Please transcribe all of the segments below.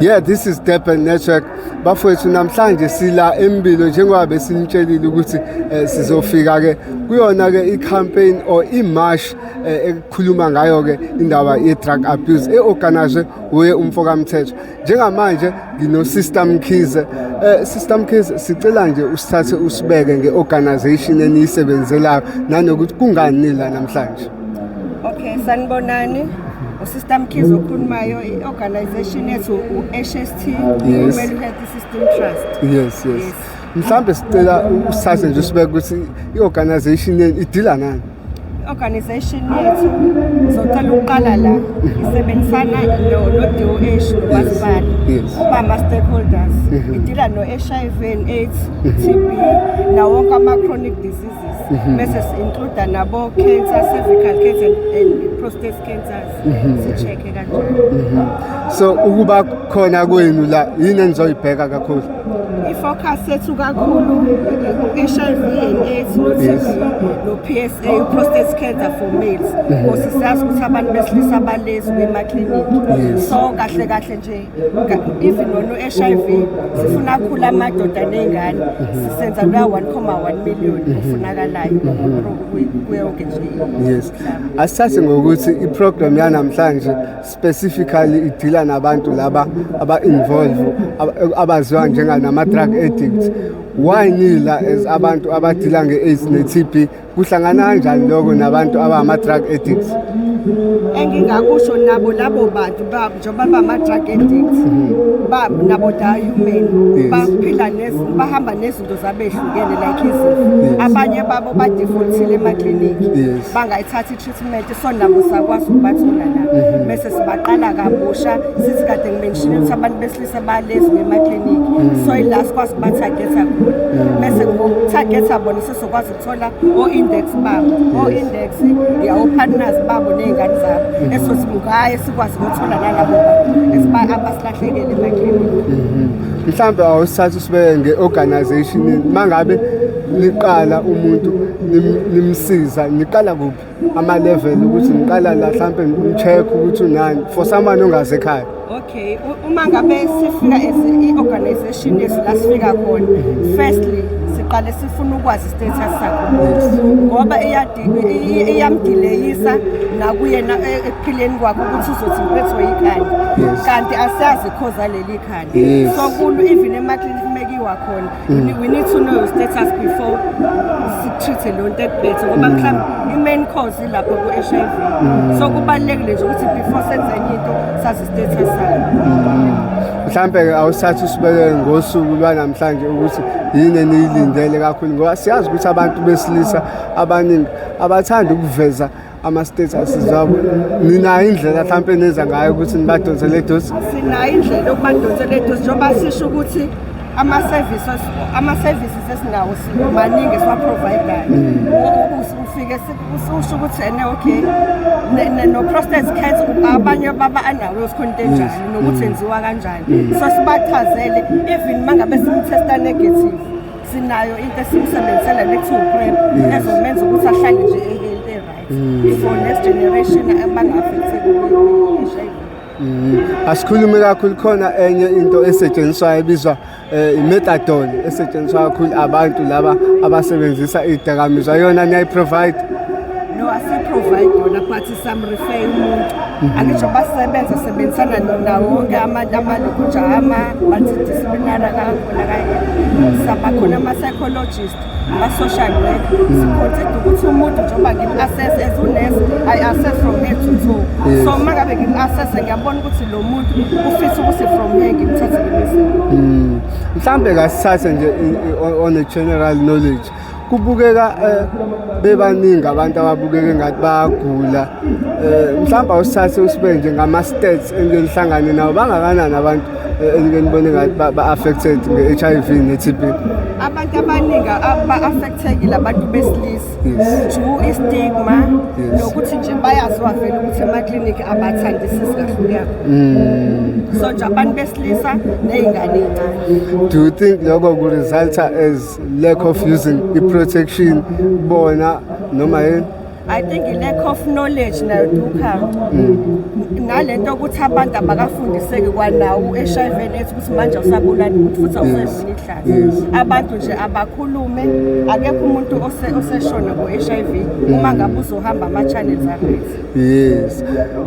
Yeah, this is Durban Network. Bafowethu, namhlanje sila eMbilo njengoba besinitshelile ukuthi sizofika ke kuyona ke i-campaign or i-march ekukhuluma ngayo ke indaba ye-drug abuse e-organizwe uye umfoka Mthetho. Njengamanje ngino Sister Mkhize. Sister Mkhize, sicela nje usithathe usibeke nge-organization eniyisebenzelayo nanokuthi kungani nila namhlanje. Okay, sanibonani. USister Mkhize okhulumayo, i-organization yethu u-HST, Human Health System Trust. Yes. Yes. Mhlambe sicela usithathe nje usibeke ukuthi i-organization yenu idila nani. I-organization yethu, ngizocela ukuqala la, isebenzisana no-DOH, nomasipala. Kuba ama-stakeholders. Idila no-HIV and AIDS, TB, nawo wonke ama-chronic diseases. Bese si-include nabo cancer, cervical cancer and prostate cancers. Si-check-e kanjalo. So ukuba khona kwenu la, yini enizoyibheka kakhulu? I-focus yethu kakhulu u-HIV and AIDS, no-TB, no-PSA, prostate cancer for males. Because siyazi ukuthi abantu besilisa balezi emaklinikhi. So kahle kahle nje even nono-HIV sifuna kakhulu amadoda ney'ngane. Sisenza loya 1.1 million ofunakalayo kuyo yonke nje umhlaba. Asithathe ngokuthi i-program yanamhlanje specifically idila nabantu laba aba-involve abaziwa njenganama-drug addicts. Why nila as abantu abadila nge-AIDS ne-TB? Kuhlangana kanjani lokho nabantu abama-drug addicts? Engingakusho, nabo labo bantu njengoba bama-drug addicts, nabo they are human. Baphila bahamba nezinto zabo ey'hlukene, like izifo. Abanye babo ba-defaultile emaklinikhi, bangayithathi i-treatment, so nabo sakwazi ukubathola la, bese sibaqala kabusha. Sithi kade ngi-mentionile ukuthi abantu besilisa balezi emaklinikhi, so ila sikwazi ukuba-targetha khona, bese ngoku-targetha bona sesokwazi ukuthola o-index babo, o-index o-partners babo ney'ngane zabo, esothi ngaye sikwazi ukuthola nalabo bantu abasilahlekele emaklinikhi. Mhlambe awusithatha usibeke nge-organization, mangabe niqala umuntu nimsiza, niqala kuphi ama-level, ukuthi niqala la mhlambe ni-check ukuthi unani, for someone ongazi ekhaya? Okay, uma ngabe sifika as i-organization yethu, la sifika khona, firstly siqale sifuna ukwazi status sakho, ngoba iyam-delayisa nakuyena ekuphileni kwakhe ukuthi uzothi ngiphethwe ikhanda, kanti asiyazi i-cause leli khanda. So kulu even emaklinikhi mekiwa khona, we need to know your status before siku-treat-e leyo nto ekuphethe, ngoba mhlawumbe i-main cause ilapho ku-HIV. So kubalulekile nje ukuthi before senze enye into sazi status sakho. Mhlambe awusithatha usibeke ngosuku lwanamhlanje ukuthi yini eniyilindele kakhulu, ngoba siyazi ukuthi abantu besilisa abaningi abathandi ukuveza ama-status abo. Ninayo indlela mhlampe enenza ngayo ukuthi nibadonsele eduze? Sinayo indlela yokubadonsela eduze, njengoba sisho ukuthi ama-services esinawo maningi esiwa-provide-ayo. Ufike usho ukuthi ene okay, no-prostate cancer, abanye baba anawo khona into enjani nokuthi enziwa kanjani, so sibachazele. Even uma ngabe sim-testa negative, sinayo into esimsebenzisela lekuthiwa u-PrEP, ezomenza ukuthi ahlale nje e-healthy, right, for next generation abanga-affecteki kwi-HIV. Asikhulume kakhulu, khona enye into esetshenziswayo ebizwa i-methadone, esetshenziswa kakhulu abantu laba abasebenzisa iy'dakamizwa. Yona niyayi-provide? No, asi-provide yona, but sam-refer umuntu. Angisho basebenza, sebenzisana nawo wonke amalokhu ama-multidisciplinary akakhona ka sabakhona, ama-psychologist, ama-social work. Si-consider ukuthi umuntu, njengoba ngim-assess as unesi, I assess from head to toe. So uma ngabe ngim-assess, ngiyabona ukuthi lo muntu ufisa ukuthi from here ngimthathe ngimise. Mhlambe kasithathe nje on a general knowledge, kubukeka bebaningi abantu ababukeka engathi bayagula. Mhlawumbe awusithathe usibe nje ngama-stats enike nihlangane nawo, bangakanani abantu enike nibone ngathi ba-affected nge-HIV ne-TB? Abantu abaningi aba-affectekile abantu besilisa, due i-stigma, nokuthi nje bayaziwa vele ukuthi emaklinikhi abathandisisi kahle ukuya khona. So nje abantu besilisa ney'ngane ey'ncane. Do you think lokho ku-resulta as lack of using i-protection bona noma yini? I think i-lack of knowledge nayo dukha nalento ukuthi abantu abakafundiseki kwanawo u-HIV and AIDS, ukuthi manje awusabulali muntu futhi awusevuni ihlathi. Abantu nje abakhulume, akekho umuntu oseshona ngo-HIV uma ngabe uzohamba ama-channels a-right. Yes.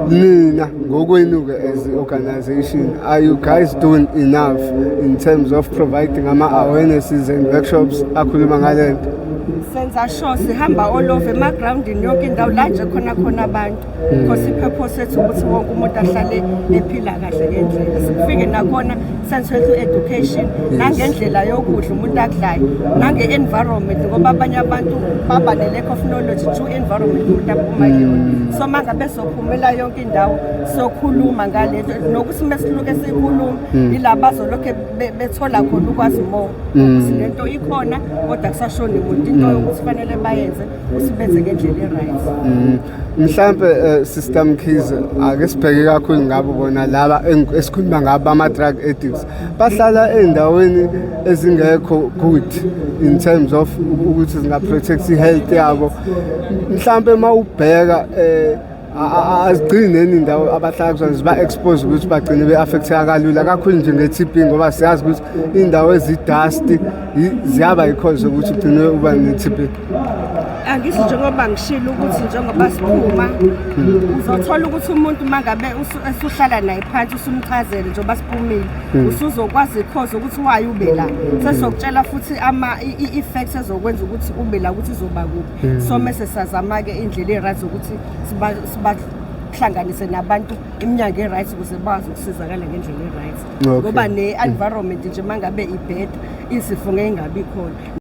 Nina ngokwenu-ke as organization, are you guys doing enough in terms of providing ama-awarenesses and workshops akhuluma ngale nto? Senza sure sihamba all over emagrawundini, yonke indawo la nje khona khona abantu, because i-purpose sethu ukuthi wonke umuntu ahlale ephila kahle ngendlela. Sifike nakhona senze health education nangendlela yokudla umuntu akudlayo, nange-environment, ngoba abanye abantu baba ne-lack of knowledge to environment umuntu aphuma kuyona. So uma ngabe sophumela yonke indawo sokhuluma ngale nto, nokuthi uma siluke siyikhuluma, yila bazolokhe bethola khona ukwazi more ukuthi le nto ikhona, kodwa kusashoni muntu. Into yokuthi fanele bayenze ukuthi benze ngendlela e-right. Mhlambe Sister Mkhize, ake sibheke kakhulu ngabo bona laba esikhuluma ngabo, ama-drug addicts, bahlala ey'ndaweni ezingekho good in terms of ukuthi zinga-protect i-health yabo. Mhlambe uma ubheka azigcine indawo abahlala kuzona ziba-expose ukuthi bagcine be-affecteka kalula kakhulu nje nge-TB, ngoba siyazi ukuthi iy'ndawo ezi-dusty ziyaba yi-cause yokuthi ugcine uba ne-TB. Angithi njengoba ngishilo ukuthi njengoba siphuma uzothola ukuthi umuntu uma ngabe esuhlala naye phansi, usumchazele njengoba siphumile, usuzokwazi i-cause ukuthi why ube la, sesokutshela futhi ama i-effects ezokwenza ukuthi ube la, ukuthi izoba kuphi. So mese sazama-ke indlela e-right zokuthi sibahlanganise nabantu, iminyango e-right, ukuze bakwazi ukusizakala ngendlela e-right, ngoba ne-environment nje uma ngabe ibheda, izifo ngeke ingabi khona.